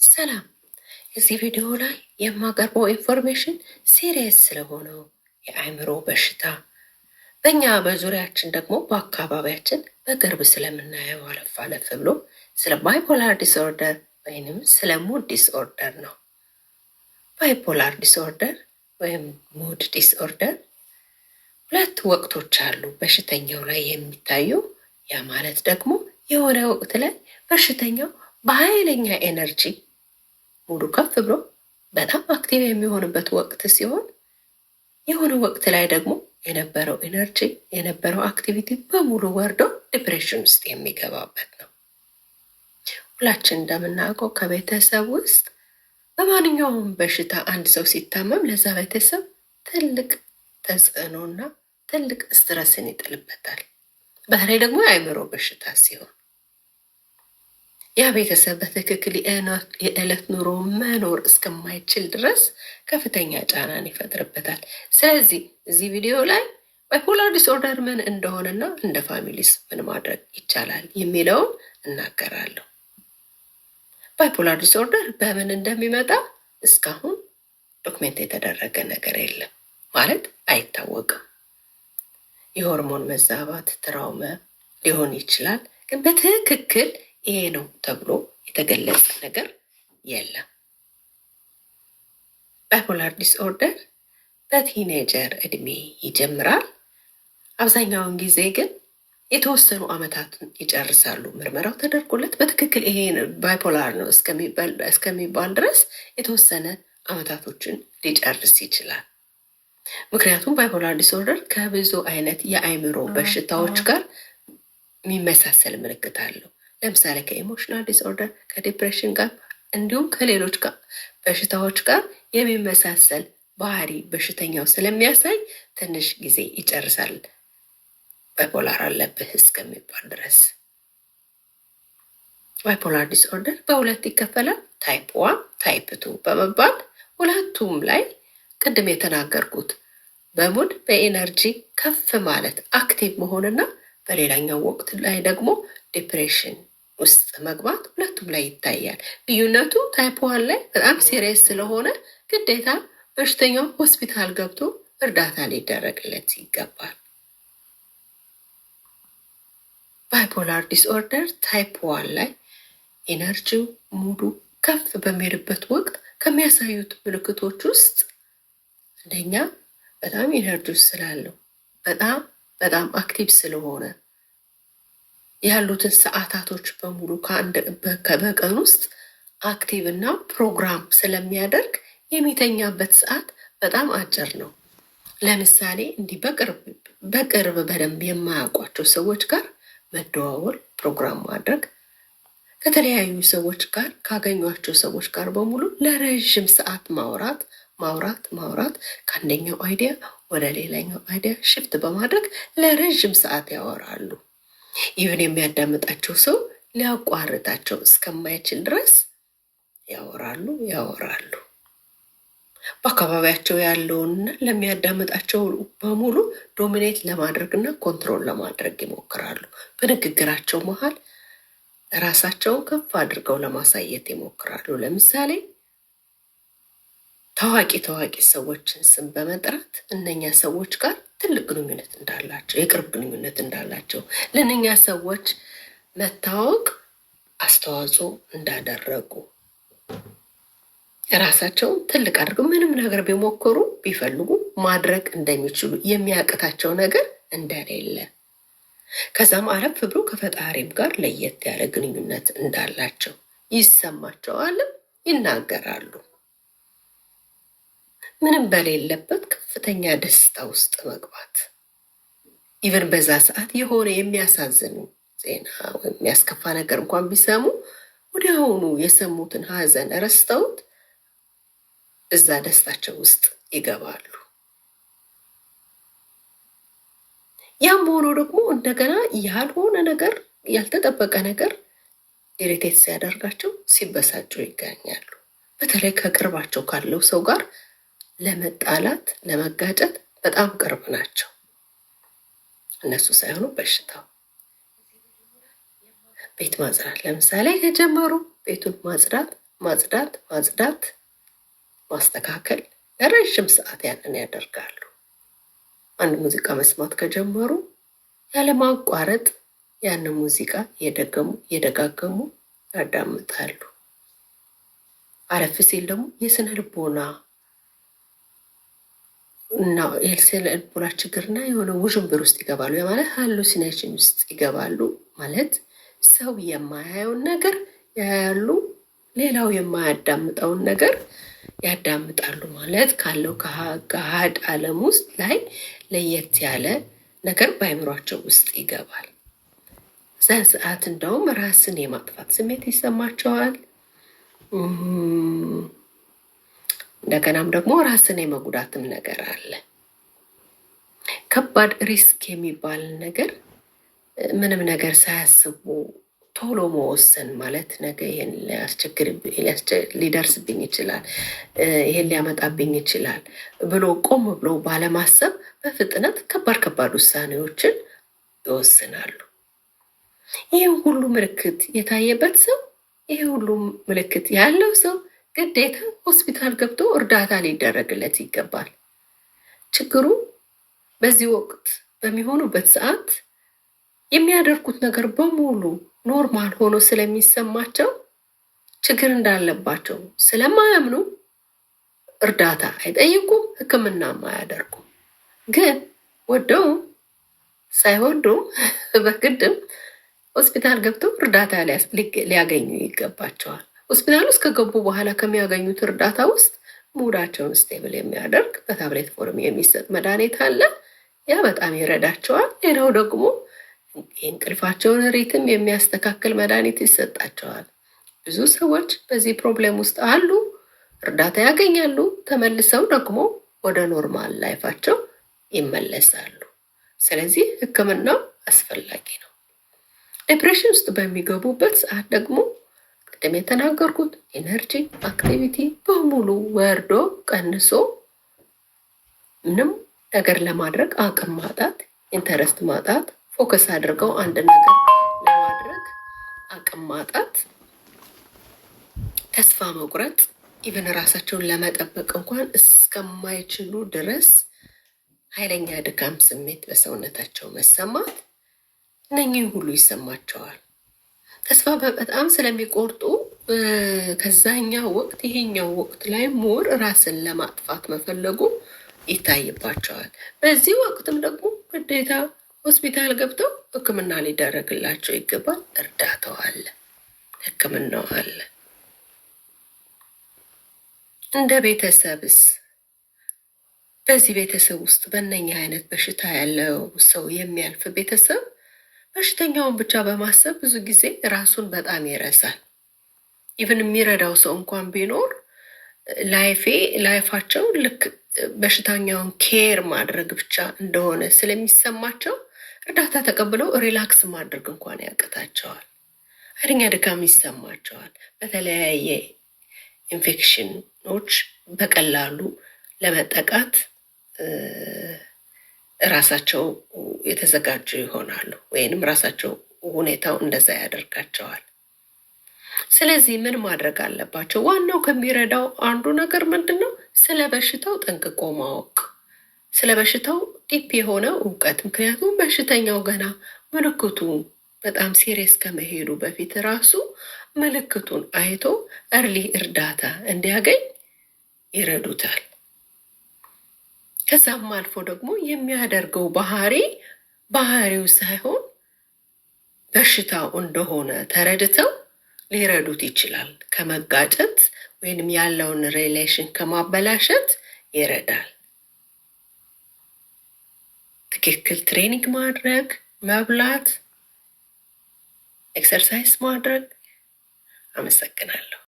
ሰላም። እዚህ ቪዲዮ ላይ የማቀርበው information serious ስለሆነው የአእምሮ በሽታ፣ በእኛ በዙሪያችን ደግሞ በአካባቢያችን በቅርብ ስለምናየው አለፍ አለፍ ብሎ ስለ bipolar disorder ወይንም ስለ mood disorder ነው። Bipolar disorder ወይም mood disorder ሁለት ወቅቶች አሉ በሽተኛው ላይ የሚታዩ። ያ ማለት ደግሞ የሆነ ወቅት ላይ በሽተኛው በኃይለኛ energy mood ኡ ከፍ ብሎ በጣም active የሚሆንበት ወቅት ሲሆን፣ የሆነ ወቅት ላይ ደግሞ የነበረው energy፣ የነበረው activity በሙሉ ወርዶ depression ውስጥ የሚገባበት ነው። ሁላችን እንደምናውቀው ከቤተሰብ ውስጥ በማንኛውም በሽታ አንድ ሰው ሲታመም ለዛ ቤተሰብ ትልቅ ተጽዕኖና ትልቅ stress ን ይጥልበታል። በተለይ ደግሞ የአእምሮ በሽታ ሲሆን ያ ቤተሰብ በትክክል የዕለት ኑሮ መኖር እስከማይችል ድረስ ከፍተኛ ጫናን ይፈጥርበታል። ስለዚህ እዚህ ቪዲዮ ላይ bipolar disorder ምን እንደሆነና እንደ families ምን ማድረግ ይቻላል የሚለውን እናገራለሁ። Bipolar disorder በምን እንደሚመጣ እስካሁን document የተደረገ ነገር የለም፣ ማለት አይታወቅም። የሆርሞን መዛባት፣ trauma ሊሆን ይችላል፣ ግን በትክክል ይሄ ነው ተብሎ የተገለጸ ነገር የለም። Bipolar disorder በ teenager እድሜ ይጀምራል። አብዛኛውን ጊዜ ግን የተወሰኑ ዓመታትን ይጨርሳሉ። ምርመራው ተደርጎለት በትክክል ይሄ bipolar ነው እስከሚባል ድረስ የተወሰነ ዓመታቶችን ሊጨርስ ይችላል። ምክንያቱም bipolar disorder ከብዙ አይነት የአእምሮ በሽታዎች ጋር የሚመሳሰል ምልክት አለው። ለምሳሌ ከ emotional disorder፣ ከ depression ጋር እንዲሁም ከሌሎች ጋር በሽታዎች ጋር የሚመሳሰል ባህሪ በሽተኛው ስለሚያሳይ ትንሽ ጊዜ ይጨርሳል bipolar አለብህ እስከሚባል ድረስ። Bipolar disorder በሁለት ይከፈላል። Type 1፣ type 2 በመባል። ሁለቱም ላይ ቅድም የተናገርኩት በ mood፣ በ energy ከፍ ማለት፣ active መሆንና በሌላኛው ወቅት ላይ ደግሞ depression ውስጥ መግባት ሁለቱም ላይ ይታያል። ልዩነቱ type 1 ላይ በጣም serious ስለሆነ ግዴታ በሽተኛው ሆስፒታል ገብቶ እርዳታ ሊደረግለት ይገባል። Bipolar disorder type 1 ላይ energy ው፣ mood ኡ ከፍ በሚልበት ወቅት ከሚያሳዩት ምልክቶች ውስጥ አንደኛ በጣም energy ስላለው፣ በጣም በጣም active ስለሆነ ያሉትን ሰዓታቶች በሙሉ በቀን ውስጥ active እና ፕሮግራም ስለሚያደርግ የሚተኛበት ሰዓት በጣም አጭር ነው። ለምሳሌ እንዲህ በቅርብ በደንብ የማያውቋቸው ሰዎች ጋር መደዋወል፣ ፕሮግራም ማድረግ፣ ከተለያዩ ሰዎች ጋር፣ ካገኟቸው ሰዎች ጋር በሙሉ ለረዥም ሰዓት ማውራት፣ ማውራት፣ ማውራት፣ ከአንደኛው idea ወደ ሌላኛው idea shift በማድረግ ለረዥም ሰዓት ያወራሉ። Even የሚያዳምጣቸው ሰው ሊያቋርጣቸው እስከማይችል ድረስ ያወራሉ፣ ያወራሉ። በአካባቢያቸው ያለውንና ለሚያዳምጣቸው በሙሉ dominate ለማድረግ እና control ለማድረግ ይሞክራሉ። በንግግራቸው መሀል ራሳቸውን ከፍ አድርገው ለማሳየት ይሞክራሉ። ለምሳሌ ታዋቂ ታዋቂ ሰዎችን ስም በመጥራት እነኛ ሰዎች ጋር ትልቅ ግንኙነት እንዳላቸው፣ የቅርብ ግንኙነት እንዳላቸው፣ ለእነኛ ሰዎች መታወቅ አስተዋጽኦ እንዳደረጉ ራሳቸውን ትልቅ አድርገው ምንም ነገር ቢሞክሩ፣ ቢፈልጉ ማድረግ እንደሚችሉ፣ የሚያቅታቸው ነገር እንደሌለ፣ ከዛም አረፍ ብሎ ከፈጣሪም ጋር ለየት ያለ ግንኙነት እንዳላቸው ይሰማቸዋልም ይናገራሉ። ምንም በሌለበት ከፍተኛ ደስታ ውስጥ መግባት፣ even በዛ ሰዓት የሆነ የሚያሳዝን ዜና ወይም የሚያስከፋ ነገር እንኳን ቢሰሙ ወዲያውኑ የሰሙትን ሀዘን ረስተውት እዛ ደስታቸው ውስጥ ይገባሉ። ያም ሆኖ ደግሞ እንደገና ያልሆነ ነገር፣ ያልተጠበቀ ነገር irritate ሲያደርጋቸው ሲበሳጩ ይገኛሉ። በተለይ ከቅርባቸው ካለው ሰው ጋር ለመጣላት፣ ለመጋጨት በጣም ቅርብ ናቸው። እነሱ ሳይሆኑ በሽታው። ቤት ማጽዳት ለምሳሌ ከጀመሩ ቤቱን ማጽዳት ማጽዳት ማጽዳት፣ ማስተካከል፣ ለረዥም ሰዓት ያንን ያደርጋሉ። አንድ ሙዚቃ መስማት ከጀመሩ ያለማቋረጥ ያንን ሙዚቃ እየደገሙ እየደጋገሙ ያዳምጣሉ። አረፍ ሲል ደግሞ የስነ ልቦና እና የስነ ልቦና ችግርና የሆነ ውዥንብር ውስጥ ይገባሉ። ማለት hallucination ውስጥ ይገባሉ። ማለት ሰው የማያየውን ነገር ያያሉ፣ ሌላው የማያዳምጠውን ነገር ያዳምጣሉ። ማለት ካለው ከገሃድ ዓለም ውስጥ ላይ ለየት ያለ ነገር በአእምሯቸው ውስጥ ይገባል። እዛ ሰዓት እንደውም ራስን የማጥፋት ስሜት ይሰማቸዋል። እንደገናም ደግሞ ራስን የመጉዳትም ነገር አለ። ከባድ risk የሚባል ነገር ምንም ነገር ሳያስቡ ቶሎ መወሰን፣ ማለት ነገ ይሄን ሊደርስብኝ ይችላል፣ ይሄን ሊያመጣብኝ ይችላል ብሎ ቆም ብሎ ባለማሰብ በፍጥነት ከባድ ከባድ ውሳኔዎችን ይወስናሉ። ይህ ሁሉ ምልክት የታየበት ሰው፣ ይህ ሁሉ ምልክት ያለው ሰው ግዴታ ሆስፒታል ገብቶ እርዳታ ሊደረግለት ይገባል። ችግሩ በዚህ ወቅት በሚሆኑበት ሰዓት የሚያደርጉት ነገር በሙሉ normal ሆኖ ስለሚሰማቸው፣ ችግር እንዳለባቸው ስለማያምኑ እርዳታ አይጠይቁም፣ ሕክምናም አያደርጉም። ግን ወደውም ሳይወዱም በግድም ሆስፒታል ገብተው እርዳታ ሊያገኙ ይገባቸዋል። ሆስፒታል ውስጥ ከገቡ በኋላ ከሚያገኙት እርዳታ ውስጥ mood ኣቸውን stable የሚያደርግ በ tablet form የሚሰጥ መድኃኒት አለ። ያ በጣም ይረዳቸዋል። ሌላው ደግሞ የእንቅልፋቸውን rhythm የሚያስተካክል መድኃኒት ይሰጣቸዋል። ብዙ ሰዎች በዚህ problem ውስጥ አሉ፣ እርዳታ ያገኛሉ። ተመልሰው ደግሞ ወደ normal life ኣቸው ይመለሳሉ። ስለዚህ ሕክምናው አስፈላጊ ነው። Depression ውስጥ በሚገቡበት ሰዓት ደግሞ ቅድም የተናገርኩት energy፣ activity በሙሉ ወርዶ ቀንሶ ምንም ነገር ለማድረግ አቅም ማጣት፣ interest ማጣት፣ focus አድርገው አንድ ነገር ለማድረግ አቅም ማጣት፣ ተስፋ መቁረጥ፣ even ራሳቸውን ለመጠበቅ እንኳን እስከማይችሉ ድረስ ኃይለኛ ድካም ስሜት በሰውነታቸው መሰማት፣ እነኚህ ሁሉ ይሰማቸዋል። ተስፋ በጣም ስለሚቆርጡ ከዛኛው ወቅት ይሄኛው ወቅት ላይ more ራስን ለማጥፋት መፈለጉ ይታይባቸዋል። በዚህ ወቅትም ደግሞ ግዴታ ሆስፒታል ገብተው ሕክምና ሊደረግላቸው ይገባል። እርዳታው አለ፣ ሕክምናው አለ። እንደ ቤተሰብስ በዚህ ቤተሰብ ውስጥ በእነኛ አይነት በሽታ ያለው ሰው የሚያልፍ ቤተሰብ በሽተኛውን ብቻ በማሰብ ብዙ ጊዜ ራሱን በጣም ይረሳል። Even የሚረዳው ሰው እንኳን ቢኖር life ኣቸው ልክ በሽተኛውን care ማድረግ ብቻ እንደሆነ ስለሚሰማቸው እርዳታ ተቀብለው relax ማድረግ እንኳን ያቅታቸዋል። ኃይለኛ ድካም ይሰማቸዋል። በተለያየ ኢንፌክሽኖች በቀላሉ ለመጠቃት ራሳቸው የተዘጋጁ ይሆናሉ፣ ወይንም ራሳቸው ሁኔታው እንደዛ ያደርጋቸዋል። ስለዚህ ምን ማድረግ አለባቸው? ዋናው ከሚረዳው አንዱ ነገር ምንድን ነው? ስለ በሽታው ጠንቅቆ ማወቅ፣ ስለ በሽታው deep የሆነ እውቀት። ምክንያቱም በሽተኛው ገና ምልክቱ በጣም serious ከመሄዱ በፊት ራሱ ምልክቱን አይቶ early እርዳታ እንዲያገኝ ይረዱታል። ከዛም አልፎ ደግሞ የሚያደርገው ባህሪ ባህሪው ሳይሆን በሽታው እንደሆነ ተረድተው ሊረዱት ይችላል። ከመጋጨት ወይንም ያለውን relation ከማበላሸት ይረዳል። ትክክል training ማድረግ፣ መብላት፣ exercise ማድረግ። አመሰግናለሁ።